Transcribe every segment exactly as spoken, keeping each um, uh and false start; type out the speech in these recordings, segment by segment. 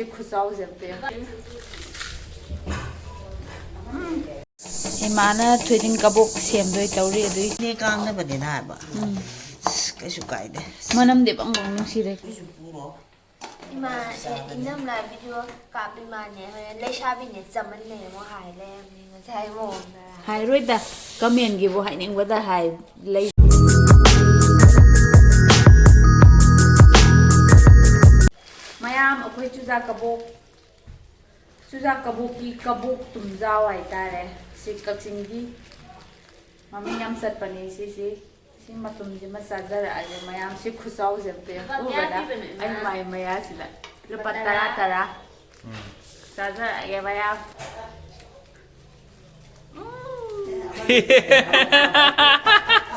ꯈꯨꯆꯥꯎꯁꯦ ꯑꯝꯇ ꯌꯦꯡꯉꯣ꯫ ꯏꯃꯥꯅ ꯊꯣꯏꯗꯤꯡ ꯀꯕꯣꯛ ꯁꯦꯝꯗꯣꯏ ꯇꯧꯔꯤ ꯑꯗꯨꯏ꯫ ꯏꯅꯦ ꯀꯥꯡꯅꯕꯅꯤꯅ ꯍꯥꯏꯕ꯫ ꯎꯝ꯫ ꯑꯁ, ꯀꯩꯁꯨ ꯀꯥꯏꯗꯦ꯫ ꯃꯅꯝꯗꯤ ꯕꯪ ꯕꯪ ꯅꯨꯡꯁꯤꯔꯦ꯫ ꯏꯃꯥ, ꯑꯦ, ꯏꯅꯝꯂꯥ ꯚꯤꯗꯤꯑꯣ ꯀꯥꯞꯄꯤ ꯃꯥꯅꯦ꯫ ꯍꯣꯔꯦꯟ ꯂꯩꯁꯥꯕꯤꯅꯦ ꯆꯃꯟꯅꯩ ꯑꯃꯨꯛ ꯍꯥꯏ ꯂꯩꯔꯝꯃꯦ ꯉꯁꯥꯏ ꯃꯑꯣꯡꯗ꯫ ꯍꯥꯏꯔꯣꯏꯗ, ꯀꯃꯦꯟꯒꯤꯕꯨ ꯍꯥꯏꯅꯤꯡꯕꯗ ꯍꯥꯏ ꯂꯩ꯫ ꯃꯌꯥꯝ, ꯑꯩꯈꯣꯏ ꯆꯨꯖꯥꯛ ꯀꯕꯣꯛ, ꯆꯨꯖꯥꯛ ꯀꯕꯣꯛꯀꯤ ꯀꯕꯣꯛ ꯇꯨꯝꯖꯥꯎ ꯍꯥꯏꯇꯥꯔꯦ꯫ ꯁꯤ ꯀꯛꯆꯤꯡꯒꯤ ꯃꯃꯤꯡ ꯌꯥꯝ ꯆꯠꯄꯅꯦ ꯁꯤꯁꯤ꯫ ꯁꯤ ꯃꯇꯨꯝꯁꯤꯃ ꯆꯥꯖꯔꯛꯑꯒꯦ ꯃꯌꯥꯝ꯫ ꯁꯤ ꯈꯨꯆꯥꯎꯁꯦ ꯑꯝꯇ ꯌꯦꯡꯉꯨ꯫ ꯂꯨꯄꯥ ꯀꯌꯥ ꯎꯕꯗ ꯄꯤꯕꯅꯣ, ꯏꯃꯥ? ꯑꯩ ꯃꯥꯏ ꯃꯌꯥꯁꯤꯗ ꯂꯨꯄꯥ ꯇꯔꯥ, ꯇꯔꯥ꯫ ꯆꯥꯖꯔꯛꯑꯒꯦ ꯃꯌꯥꯝ꯫ ꯎꯝ꯫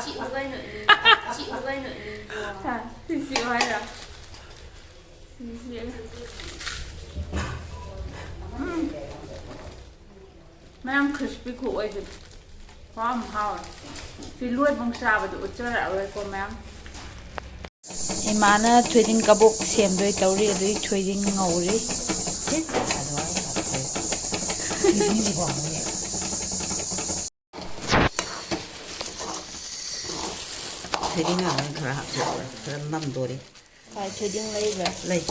ꯁꯤ ꯎꯕꯩ ꯅꯣꯛꯅꯤꯡ-, ꯁꯤ ꯎꯕꯩ ꯅꯣꯛꯅꯤꯡꯗ꯭ꯔꯣ? ꯍꯥ, ꯁꯤ ꯁꯤ ꯍꯥꯏꯔꯣ? ꯁꯤ ꯁꯤ꯫ ꯎꯝ꯫ ꯃꯌꯥꯝ ꯈ꯭ꯔꯤꯁꯄꯤ ꯈꯨꯑꯣꯏꯗꯨ꯫ ꯋꯥ ꯌꯥꯝ ꯍꯥꯎꯋꯦ꯫ ꯁꯤ ꯂꯣꯏꯕꯨꯡ ꯆꯥꯕꯗ ꯎꯠꯆꯔꯛꯑꯔꯣꯏꯀꯣ ꯃꯌꯥꯝ꯫ ꯏꯃꯥꯅ ꯊꯣꯏꯗꯤꯡ ꯀꯕꯣꯛ ꯁꯦꯝꯗꯣꯏ ꯇꯧꯔꯤ, ꯑꯗꯨꯏ ꯊꯣꯏꯗꯤꯡ ꯉꯧꯔꯤ꯫ ꯊꯣꯏꯗꯤꯡ ꯉꯥꯡꯅ ꯈꯔ ꯍꯥꯞꯆꯤꯜꯂꯒ ꯈꯔ ꯅꯝꯗꯣꯔꯤ꯫ ꯍꯣꯏ, ꯊꯣꯏꯗꯤꯡ ꯂꯩꯕ꯭ꯔꯥ? ꯂꯩ꯫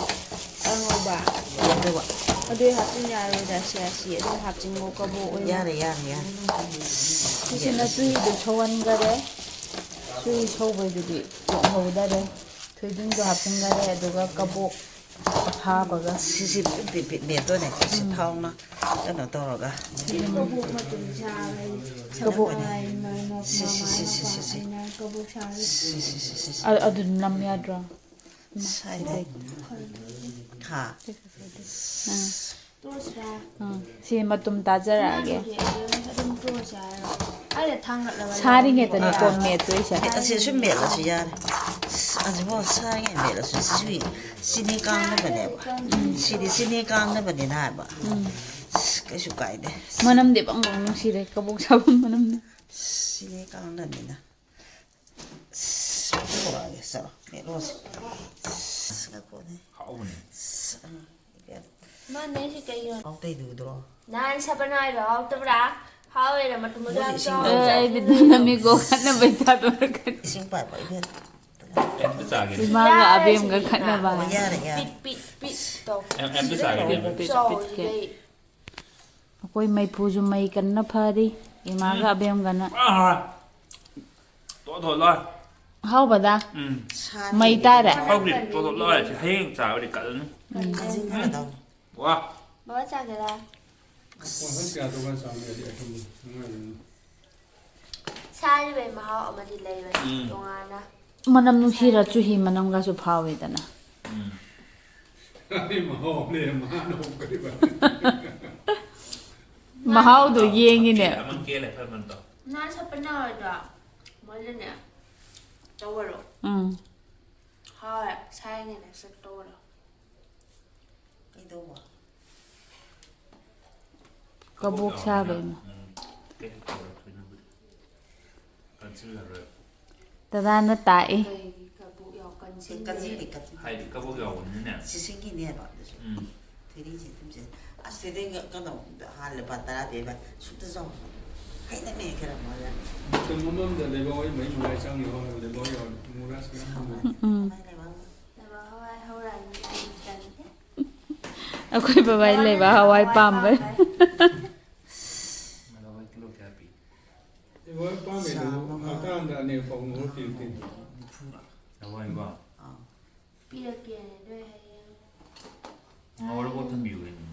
ꯑꯉꯧꯕ? ꯑꯉꯧꯕ꯫ ꯑꯗꯨꯏ ꯍꯥꯞꯆꯤꯟ ꯌꯥꯔꯣꯏꯗ, ꯁꯦ, ꯑꯁꯤ ꯑꯗꯨꯝ ꯍꯥꯞꯆꯤꯟꯈꯣ, ꯀꯕꯣꯛ ꯑꯣꯏꯅ꯫ ꯌꯥꯔꯦ, ꯌꯥꯔꯦ, ꯌꯥꯔꯦ꯫ ꯁꯤꯁꯤꯅ ꯆꯨꯍꯤꯗꯨ ꯁꯧꯍꯟꯈꯔꯦ꯫ ꯆꯨꯍꯤ ꯁꯧꯕꯩꯗꯨꯗꯤ ꯎꯠꯍꯧꯗꯔꯦ꯫ ꯊꯣꯏꯗꯤꯡꯗꯣ ꯍꯥꯞꯆꯤꯟꯈꯔꯦ, ꯑꯗꯨꯒ ꯀꯕꯣꯛ ꯑꯐꯥꯕꯒ꯫ ꯁꯤꯁꯤ ꯄꯤꯠ ꯄꯤꯠ ꯄꯤꯠ ꯃꯦꯠꯇꯣꯏꯅꯦ꯫ ꯁꯤ ꯎꯝ꯫ ꯊꯥꯎꯅ ꯀꯩꯅꯣ ꯇꯧꯔꯒ꯫ ꯁꯤ ꯀꯕꯣꯛ ꯃꯇꯨꯝ ꯁꯥꯕ ꯍꯥꯏꯗꯤ ꯀꯕꯣꯛ꯫ ꯁꯅꯥ ꯃꯉꯥꯜ ꯁꯤ, ꯁꯤ, ꯁꯤ, ꯁꯤ, ꯁꯤ, ꯁꯤ꯫ ꯃꯄꯥꯟ ꯀꯕꯣꯛ ꯁꯥꯕ꯫ ꯁꯤ, ꯁꯤ, ꯁꯤ, ꯁꯤ, ꯁꯤ꯫ ꯑ-, ꯑꯗꯨ ꯅꯝ ꯌꯥꯗ꯭ꯔꯣ? ꯁꯥꯏꯗ꯫ ꯍꯥ? ꯑꯥ꯫ ꯇꯣꯛꯑꯁꯤꯔꯥ? ꯑꯥ, ꯁꯤ ꯃꯇꯨꯝ ꯇꯥꯖꯔꯛꯑꯒꯦ꯫ ꯑꯗꯨꯝ ꯇꯣꯛꯑꯁꯤ ꯍꯥꯏꯔꯣ? ꯑꯩꯅ ꯊꯥꯡꯒꯠꯂꯒ ꯁꯥꯔꯤꯉꯩꯗꯅꯦ ꯂꯧꯔꯝꯃꯦ꯫ ꯀꯣꯟ ꯃꯦꯠꯇꯣꯏꯁꯦ꯫ ꯑꯁꯤ ꯁꯨꯝ ꯃꯦꯠꯂꯁꯨ ꯌꯥꯔꯦ꯫ ꯑꯁꯤꯐꯥꯎ ꯁꯥꯔꯤꯉꯩ ꯃꯦꯠꯂꯁꯨ ꯁꯤꯁꯨ ꯆꯤꯅꯤ ꯀꯥꯡꯅꯕꯅꯦꯕ꯫ ꯁꯤꯗꯤ ꯆꯤꯅꯤ ꯀꯥꯡꯅꯕꯅꯤꯅ ꯍꯥꯏꯕ꯫ ꯎꯝ꯫ ꯀꯩꯁꯨ ꯀꯥꯏꯗꯦ꯫ ꯃꯅꯝꯗꯤ ꯕꯪ ꯕꯪ ꯅꯨꯡꯁꯤꯔꯦ, ꯀꯕꯣꯛ ꯁꯥꯐꯝ ꯃꯅꯝꯅ꯫ ꯆꯤꯅꯤ ꯀꯥꯡꯅꯕꯅꯤꯅ꯫ ꯄꯨꯔꯛꯑꯒꯦ, ꯆꯠꯂꯣ, ꯃꯦꯠꯂꯣꯁꯦ꯫ ꯉꯥꯏꯈꯣꯅꯦ꯫ ꯍꯥꯎꯕꯅꯦ꯫ ꯑꯪ, ꯏꯕꯦꯝ꯫ ꯃꯥꯅꯦ ꯁꯤ ꯀꯩꯅꯣ? ꯄꯥꯎꯇꯩꯗꯨꯗ꯭ꯔꯣ? ꯅꯍꯥꯟ ꯁꯄꯅꯥ ꯍꯥꯏꯕ ꯍꯥꯎꯇꯕ꯭ꯔꯥ? ꯍꯥꯎꯋꯦꯅ ꯃꯇꯨꯝ ꯃꯇꯨꯝ ꯃꯣꯏꯁꯨ ꯌꯥꯝ ꯏꯁꯤꯡ ꯆꯥꯎ꯫ ꯂꯧ ꯑꯦ, ꯑꯩ ꯕꯤꯗꯨꯅ ꯃꯤꯒꯣ ꯈꯠꯅꯕꯩ ꯇꯥꯗꯧꯔꯒꯅꯤ꯫ ꯏꯁꯤꯡ ꯄꯥꯏꯕ ꯏꯕꯦꯟ꯫ ꯑꯝꯇ ꯆꯥꯒꯦ꯫ ꯏꯃꯥꯒ ꯑꯕꯦꯝꯒ ꯈꯠꯅꯕ ꯑꯣ, ꯍꯥꯏ꯫ ꯌꯥꯔꯦ, ꯌꯥꯔꯦ꯫ ꯄꯤꯠ ꯄꯤꯠ ꯄꯤꯠ ꯇꯧ꯫ ꯑꯝ- ꯑꯝꯇ ꯆꯥꯒꯦ, ꯑꯝꯇ꯫ ꯆꯥꯎꯔꯤꯁꯤꯗꯩ꯫ ꯑꯩꯈꯣꯏ ꯃꯩꯐꯨꯁꯨ ꯃꯩ ꯀꯟꯅ ꯐꯔꯤ꯫ ꯏꯃꯥꯒ ꯑꯕꯦꯝꯒꯅ꯫ ꯑꯥ, ꯇꯣ ꯊꯣ ꯂꯣꯏ꯫ ꯍꯥꯎꯕꯗ꯫ ꯎꯝ꯫ ꯁꯥꯗꯤ ꯃꯩ ꯇꯥꯔꯦ꯫ ꯍꯧꯖꯤꯛ ꯇꯣ ꯊꯣ ꯂꯣꯏ꯫ ꯁꯤ ꯍꯌꯦꯡ ꯆꯥꯕꯗꯤ ꯀꯜꯂꯅꯤ꯫ ꯈꯥꯖꯤꯟ ꯈꯔ ꯇꯧ꯫ ꯋꯥ꯫ ꯕꯕꯥ ꯆꯥꯒꯦꯔꯥ? ꯋꯥꯍꯪ ꯀꯌꯥ ꯇꯧꯕ ꯆꯥꯝꯃ ꯌꯥꯗꯤ ꯑꯩꯈꯣꯏ ꯅꯨꯡꯉꯥꯏꯕꯅꯤ꯫ ꯁꯥꯔꯤꯕꯩ ꯃꯍꯥꯎ ꯑꯃꯗꯤ ꯂꯩꯕꯅꯤ ꯎꯝ꯫ ꯇꯣꯉꯥꯟꯅ꯫ ꯃꯅꯝ ꯅꯨꯡꯁꯤꯔ ꯆꯨꯍꯤ ꯃꯅꯝꯒꯁꯨ ꯐꯥꯎꯋꯦꯗꯅ꯫ ꯎꯝ꯫ ꯑꯩ ꯃꯍꯥꯎ ꯂꯩꯔ ꯃꯥꯅ ꯑꯃꯨꯛ ꯀꯔꯤꯕ? ꯃꯍꯥꯎꯗꯣ ꯌꯦꯡꯉꯤꯅꯦ꯫ ꯑꯃ ꯀꯦꯜꯂꯦ ꯈꯔ ꯈꯔ ꯇꯧ꯫ ꯅꯍꯥꯟ ꯁꯄꯅꯥ ꯍꯣꯏꯗꯣ ꯃꯣꯏꯗꯅꯦ ꯇꯧꯕꯔꯣ? ꯎꯝ꯫ ꯍꯥꯎꯋꯦ ꯁꯥꯏꯉꯩꯗ ꯁꯠ ꯇꯧꯕꯔꯣ? ꯀꯩꯗꯧꯕ? ꯀꯕꯣꯛ ꯁꯥꯕꯩ꯫ ꯎꯝ꯫ ꯀꯩꯁꯨ ꯇꯧꯔꯣꯏ ꯊꯣꯏꯅꯕꯨꯗꯤ꯫ ꯀꯟꯁꯤꯜꯂꯔꯣꯏ꯫ ꯗꯗꯥꯅ ꯇꯥꯛꯏ꯫ ꯀꯩꯒꯤ ꯀꯕꯣꯛ ꯌꯥꯎ ꯀꯟꯁꯤꯟ? ꯀꯟꯁꯤꯜꯂꯤ, ꯀꯟꯁꯤꯜꯂꯤ꯫ ꯍꯥꯏꯗꯤ ꯀꯕꯣꯛ ꯌꯥꯎꯕꯅꯤꯅꯅꯦ꯫ ꯁꯤꯁꯤꯡꯒꯤꯅꯦꯕ ꯑꯗꯨꯁꯨ꯫ ꯎꯝ꯫ ꯊꯣꯏꯗꯤꯡꯁꯦ ꯑꯗꯨꯝ ꯆꯦ-, ꯑꯁ, ꯊꯣꯏꯗꯤꯡ ꯀꯩꯅꯣ ꯍꯥꯟꯅ ꯂꯨꯄꯥ ꯇꯔꯥ ꯄꯤꯕ ꯁꯨꯛꯇ ꯆꯥꯎ꯫ ꯍꯩꯅꯃꯦ ꯈꯔ ꯃꯥꯜꯂꯦ꯫ ꯃꯇꯝ ꯑꯃꯗ ꯂꯩꯕꯥꯛ ꯍꯣꯏ ꯃꯍꯤ ꯃꯅꯥꯏ ꯆꯪꯉꯤ ꯍꯣꯏ ꯂꯩꯕꯥꯛ ꯍꯣꯏ ꯌꯥꯎꯔꯤ ꯃꯨꯔꯥꯁꯤ ꯌꯥꯝ ꯊꯝꯃꯦ꯫ ꯎꯝ꯫ ꯀꯃꯥꯏꯅ ꯂꯩꯕ? ꯂꯩꯕꯥꯛ ꯍꯋꯥꯏ ꯍꯧꯔꯛꯑꯅꯤ ꯑꯩ ꯆꯪꯗꯦ꯫ ꯑꯩꯈꯣꯏ ꯕꯕꯥꯏ ꯂꯩꯕ ꯍꯋꯥꯏ ꯄꯥꯝꯕꯩ꯫ ꯂꯋꯥꯏ ꯀꯤꯂꯣ ꯀꯌꯥ ꯄꯤ? ꯂꯩꯕꯥꯛ ꯍꯣꯏ ꯄꯥꯝꯃꯦ ꯑꯗꯨꯕꯨ ꯍꯞꯇꯥ ꯑꯃꯗ ꯑꯅꯤꯔꯛ ꯐꯥꯎ ꯃꯍꯨꯠ ꯄꯤꯔꯛꯇꯦ꯫ ꯂꯋꯥꯏꯀꯣ? ꯑꯥ꯫ ꯄꯤꯔꯛꯀꯦꯅꯦ ꯑꯗꯨ ꯍꯌꯦꯡ꯫ ꯉꯧꯔꯒ ꯊꯝꯕꯤꯌꯨ ꯀꯩꯅꯣ꯫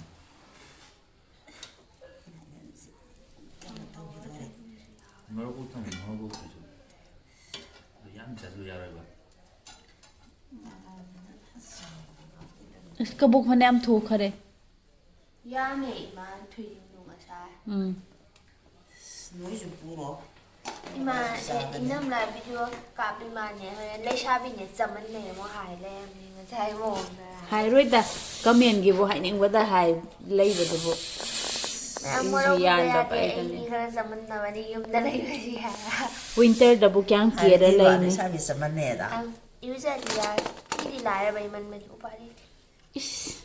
ꯀꯩꯅꯣ ꯇꯧꯈꯤꯗꯣꯔꯦ꯫ ꯃꯔꯨ ꯀꯣꯛ ꯊꯝꯕꯤꯌꯨ, ꯃꯔꯨ ꯀꯣꯛꯇꯨꯁꯨ꯫ ꯑꯗꯨ ꯌꯥꯝ ꯆꯥꯁꯨ ꯌꯥꯔꯣꯏꯕ꯫ ꯑꯁ, ꯀꯕꯣꯛ ꯐꯅꯌꯥꯝ ꯊꯣꯛꯈꯔꯦ꯫ ꯌꯥꯝꯃꯦ ꯏꯃꯥ ꯊꯣꯏꯗꯤꯡꯗꯣ ꯉꯁꯥꯏ꯫ ꯎꯝ꯫ ꯑꯁ, ꯅꯣꯏꯁꯨ ꯄꯨꯔꯣ꯫ ꯏꯃꯥ, ꯆꯥꯕꯅꯦ꯫ ꯏꯅꯝꯂꯥ ꯚꯤꯗꯤꯑꯣ ꯀꯥꯞꯄꯤ ꯃꯥꯅꯦ ꯍꯣꯔꯦꯟ ꯂꯩꯁꯥꯕꯤꯅꯦ ꯆꯃꯟꯅꯩ ꯑꯃꯨꯛ ꯍꯥꯏ ꯂꯩꯔꯝꯃꯤ ꯉꯁꯥꯏ ꯃꯑꯣꯡꯗ꯫ ꯍꯥꯏꯔꯣꯏꯗ, ꯀꯃꯦꯟꯒꯤꯕꯨ ꯍꯥꯏꯅꯤꯡꯕꯗ ꯍꯥꯏ ꯂꯩꯕꯗꯨꯕꯨ꯫ ꯌꯥꯝ ꯑꯩꯁꯨ ꯃꯔꯧ ꯍꯨꯟꯕ ꯌꯥꯟꯗꯕ ꯌꯥꯗꯦ, ꯑꯩꯗꯨꯅꯦ꯫ ꯑꯩꯗꯤ ꯈꯔ ꯆꯃꯟꯅꯕꯅꯤ ꯌꯨꯝꯗ ꯂꯩꯕꯁꯤ ꯍꯥꯏꯔ꯫ ꯋꯤꯟꯇꯔꯗꯕꯨ ꯀꯌꯥꯝ ꯀꯦꯔ ꯍꯥꯏꯔꯗꯤ ꯏꯃꯥ ꯂꯩꯅꯤ? ꯂꯩꯁꯥꯕꯤ ꯆꯃꯟꯅꯩꯗ꯫ ꯑꯪ, ꯏꯔꯨꯖꯗꯤ ꯌꯥꯔꯦ꯫ ꯃꯤꯗꯤ ꯂꯥꯏꯔꯕ ꯏꯃꯟꯕꯅꯤ ꯎꯄꯥꯏ ꯂꯩꯇꯦ꯫ ꯏꯁ꯫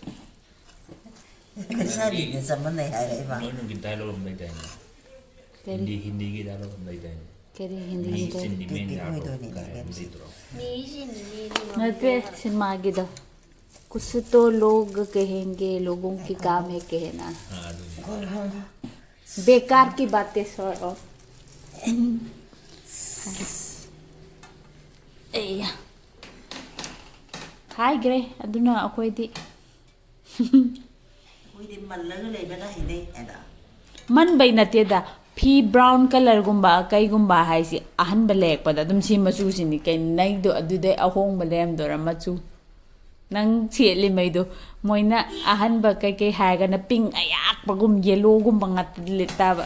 ꯁꯥꯔꯤꯒ ꯆꯞ ꯃꯥꯟꯅꯩ ꯍꯥꯏꯔꯛꯏꯕ꯫ ꯅꯣꯏ ꯅꯨꯡꯒꯤ dialogue ꯑꯃ ꯂꯩꯗꯥꯏꯅꯦ? ꯀꯔꯤ? ꯍꯤꯟꯗꯤ, ꯍꯤꯟꯗꯤꯒꯤ dialogue ꯑꯃ ꯂꯩꯗꯥꯏꯅꯦ? ꯀꯔꯤ ꯍꯤꯟꯗꯤꯒꯤ ꯃꯤ dialogue? ꯆꯤꯟꯗꯤ ꯃꯦꯟ ꯄꯤꯛ ꯌꯥꯗ꯭ꯔꯣ ꯑꯣꯏꯗꯣꯏꯅꯦ ꯀꯥꯏ ꯍꯥꯏꯕ ꯃꯦꯝꯁꯦ꯫ ꯂꯩꯇ꯭ꯔꯣ? ꯅꯠꯇꯦ, ꯁꯤꯅꯦꯃꯥꯒꯤꯗꯣ꯫ कुछ तो लोग कहेंगे, लोगों की काम है कहना। ꯑꯥ, ꯑꯗꯨꯅꯤ꯫ बेकार की बातें छोड़ो। ꯑꯩꯌꯥ꯫ ꯍꯥꯏꯈ꯭ꯔꯦ ꯑꯗꯨꯅ ꯑꯩꯈꯣꯏꯗꯤ꯫ ꯑꯩꯈꯣꯏꯗꯤ ꯃꯜꯂꯒ ꯂꯩꯕꯅ ꯍꯩꯅꯩ ꯍꯥꯏꯗ꯫ ꯃꯟꯕꯩ ꯅꯠꯇꯦꯗ, ꯐꯤ brown colourꯒꯨꯝꯕ ꯀꯩꯒꯨꯝꯕ ꯍꯥꯏꯁꯤ ꯑꯍꯟꯕ ꯂꯩꯔꯛꯄꯗ ꯑꯗꯨꯝ ꯁꯤ ꯃꯆꯨꯁꯤꯅꯤ ꯀꯩꯅꯣ ꯅꯩꯗꯣ, ꯑꯗꯨꯗꯩ ꯑꯍꯣꯡꯕ ꯂꯩꯔꯝꯗꯣꯏꯔꯥ ꯃꯆꯨ? ꯅꯪ ꯁꯦꯠꯂꯤꯃꯩꯗꯣ ꯃꯣꯏꯅ ꯑꯍꯟꯕ ꯀꯩꯀꯩ ꯍꯥꯏꯔꯒꯅ pink ꯑꯌꯥꯛꯄꯒꯨꯝ yellowꯒꯨꯝꯕ ꯉꯥꯛꯇ ꯂꯤꯠꯇꯥꯕ꯫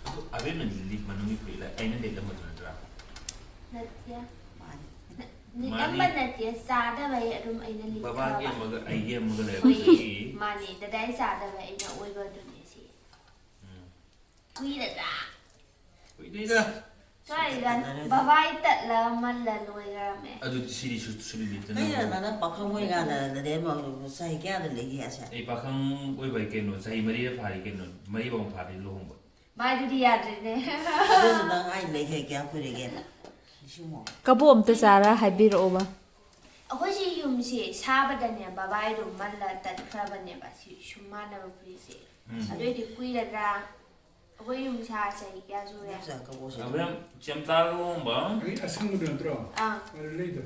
ꯑꯗꯨ ꯑꯕꯦꯝꯅ ꯂꯤꯠ ꯃꯅꯨꯡꯒꯤ ꯐꯨꯔꯤꯠ ꯑꯩꯅ ꯂꯤꯠꯂꯝꯕꯗꯨ ꯅꯠꯇ꯭ꯔꯥ? ꯅꯠꯇꯦ꯫ ꯃꯥꯅꯤ꯫ ꯂꯤꯠꯂꯝꯕ ꯅꯠꯇꯦ, ꯆꯥꯗꯕꯩ ꯑꯗꯨꯝ ꯑꯩꯅ ꯂꯤꯠꯈ꯭ꯔꯕ꯫ ꯕꯕꯥꯒꯤ ꯑꯃꯒ ꯑꯩꯒꯤ ꯑꯃꯒ ꯍꯣꯏ, ꯂꯩꯔꯛꯄꯗꯒꯤ꯫ ꯃꯥꯅꯦ, ꯗꯗꯥꯏ ꯆꯥꯗꯕ ꯑꯩꯅ ꯑꯣꯏꯕꯗꯨꯅꯦ ꯁꯤ꯫ ꯎꯝ꯫ ꯀꯨꯏꯔꯗ꯭ꯔꯥ? ꯀꯨꯏꯗꯦꯗ꯫ ꯁ꯭ꯋꯥꯏꯗ ꯕꯕꯥꯏ ꯇꯠꯂ ꯃꯜꯂ ꯂꯣꯏꯈ꯭ꯔꯝꯃꯦ꯫ ꯑꯗꯨꯗꯤ ꯁꯤꯗꯤ ꯁꯨ-, ꯁꯨꯂꯤ ꯂꯤꯠꯇꯅ ꯀꯩꯅꯣ ꯂꯩꯔꯝꯃꯦ꯫ ꯅꯪꯅ ꯄꯥꯈꯪ ꯑꯣꯏꯔꯤꯀꯥꯟꯗ ꯅꯗꯦ ꯆꯍꯤ ꯀꯌꯥꯗ ꯂꯩꯒꯦ ꯑꯁꯦ? ꯑꯩ ꯄꯥꯈꯪ ꯑꯣꯏꯕ ꯀꯩꯅꯣ ꯆꯍꯤ ꯃꯔꯤ ꯐꯥꯔꯤ ꯀꯩꯅꯣ, ꯃꯔꯤ ꯐꯥꯎ ꯐꯥꯔꯤ ꯂꯨꯍꯣꯡꯕ꯫ ꯃꯥꯏꯗꯨꯗꯤ ꯌꯥꯗ꯭ꯔꯦꯅꯦ꯫ ꯑꯗꯨꯁꯨ ꯅꯪ ꯑꯩ ꯂꯩꯈ꯭ꯔꯦ ꯀꯌꯥꯝ ꯀꯨꯏꯔꯒꯦ? ꯅꯤꯡꯁꯤꯡꯉꯣ꯫ ꯀꯕꯣꯛ ꯑꯝꯇ ꯆꯥꯔ ꯍꯥꯏꯕꯤꯔꯛꯑꯣꯕ꯫ ꯑꯩꯈꯣꯏ ꯁꯤ ꯌꯨꯝꯁꯤ ꯁꯥꯕꯗꯅꯦ ꯕꯕꯥꯏꯗꯣ ꯃꯜꯂ ꯇꯠꯈ꯭ꯔꯕꯅꯦꯕ ꯁꯤ ꯁꯨꯝ ꯃꯥꯟꯅꯕ ꯐꯨꯔꯤꯠꯁꯦ꯫ ꯎꯝ꯫ ꯑꯗꯨꯏꯗꯤ ꯀꯨꯏꯔꯗ꯭ꯔꯥ? ꯑꯩꯈꯣꯏ ꯌꯨꯝ ꯁꯥ ꯆꯍꯤ ꯀꯌꯥ ꯁꯨꯔꯦ? ꯅꯪ ꯆꯥ ꯀꯕꯣꯛꯁꯦ꯫ ꯑꯕꯦꯝ ꯆꯦꯝꯇꯥ ꯂꯨꯍꯣꯡꯕ꯫ ꯑꯩ ꯑꯁꯪꯕꯗꯣ ꯅꯠꯇ꯭ꯔꯣ? ꯑꯥ꯫ ꯑꯗꯨ ꯂꯩꯗꯣ꯫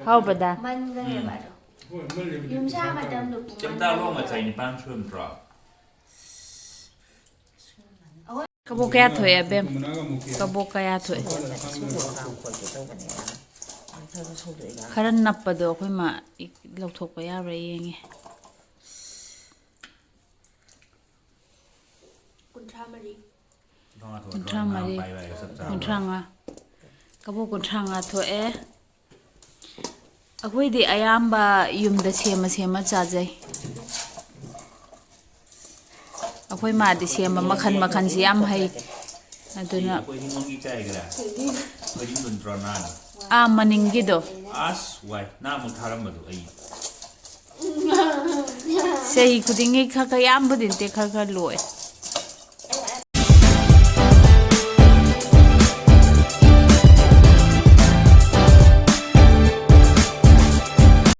ꯍꯥꯎꯕꯗ꯫ ꯃꯟꯒꯅꯦꯕ ꯑꯗꯣ꯫ ꯍꯣꯏ, ꯃꯜꯂꯦꯕꯨꯗꯤ꯫ ꯌꯨꯝ ꯁꯥ ꯃꯇꯝꯗꯣ ꯄꯨꯡ ꯆꯦꯝꯇꯥ ꯂꯨꯍꯣꯡꯕ ꯆꯍꯤ ꯅꯤꯄꯥꯟ ꯁꯨꯔꯝꯗ꯭ꯔꯣ? ꯀꯕꯣꯛ ꯀꯌꯥ ꯊꯣꯛꯑꯦ, ꯑꯕꯦꯝ? ꯃꯅꯥꯒ ꯑꯃꯨꯛ ꯀꯌꯥ? ꯀꯕꯣꯛ ꯀꯌꯥ ꯊꯣꯛꯑꯦ? ꯁꯣꯝꯗ ꯈꯥꯡ ꯂꯩꯔꯒ ꯈꯥꯡ ꯈꯣꯠꯀꯦ ꯇꯧꯕꯅꯦ꯫ ꯈꯔ ꯈꯔ ꯁꯧꯗꯣꯛꯏ ꯀꯥꯟꯗ꯫ ꯈꯔ ꯅꯞꯄꯗꯣ ꯑꯩꯈꯣꯏ ꯃꯥ ꯂꯧꯊꯣꯛꯄ ꯌꯥꯕ꯭ꯔꯥ ꯌꯦꯡꯉꯦ꯫ ꯀꯨꯟꯊ꯭ꯔꯥ ꯃꯔꯤ꯫ ꯀꯨꯟꯊ꯭ꯔꯥ ꯃꯔꯤ꯫ ꯀꯨꯟꯊ꯭ꯔꯥ ꯃꯉꯥ꯫ ꯀꯕꯣꯛ ꯀꯨꯟꯊ꯭ꯔꯥ ꯃꯉꯥ ꯊꯣꯛꯑꯦ꯫ ꯑꯩꯈꯣꯏꯗꯤ ꯑꯌꯥꯝꯕ ꯌꯨꯝꯗ ꯁꯦꯝꯃ ꯁꯦꯝꯃ ꯆꯥꯖꯩ꯫ ꯑꯩꯈꯣꯏ ꯃꯥꯗꯤ ꯁꯦꯝꯕ ꯃꯈꯜ ꯃꯈꯜꯁꯤ ꯌꯥꯝ ꯍꯩ꯫ ꯑꯗꯨꯅ ꯑꯩꯈꯣꯏ ꯍꯤꯡꯒꯣꯜꯒꯤ ꯆꯥꯏꯒ꯭ꯔꯥ? ꯑꯩꯈꯣꯏ ꯍꯤꯡꯒꯣꯜ ꯅꯠꯇ꯭ꯔꯣ ꯅꯍꯥꯟ? ꯑꯥ, ꯃꯅꯤꯡꯒꯤꯗꯣ꯫ ꯑꯁ, ꯋꯥꯏ꯫ ꯅꯍꯥꯟꯃꯨꯛ ꯊꯥꯔꯝꯕꯗꯣ ꯑꯩ꯫ ꯆꯍꯤ ꯈꯨꯗꯤꯡꯒꯤ ꯈꯔ ꯈꯔ, ꯌꯥꯝꯕꯨꯗꯤ ꯅꯠꯇꯦ, ꯈꯔ ꯈꯔ ꯂꯣꯛꯑꯦ꯫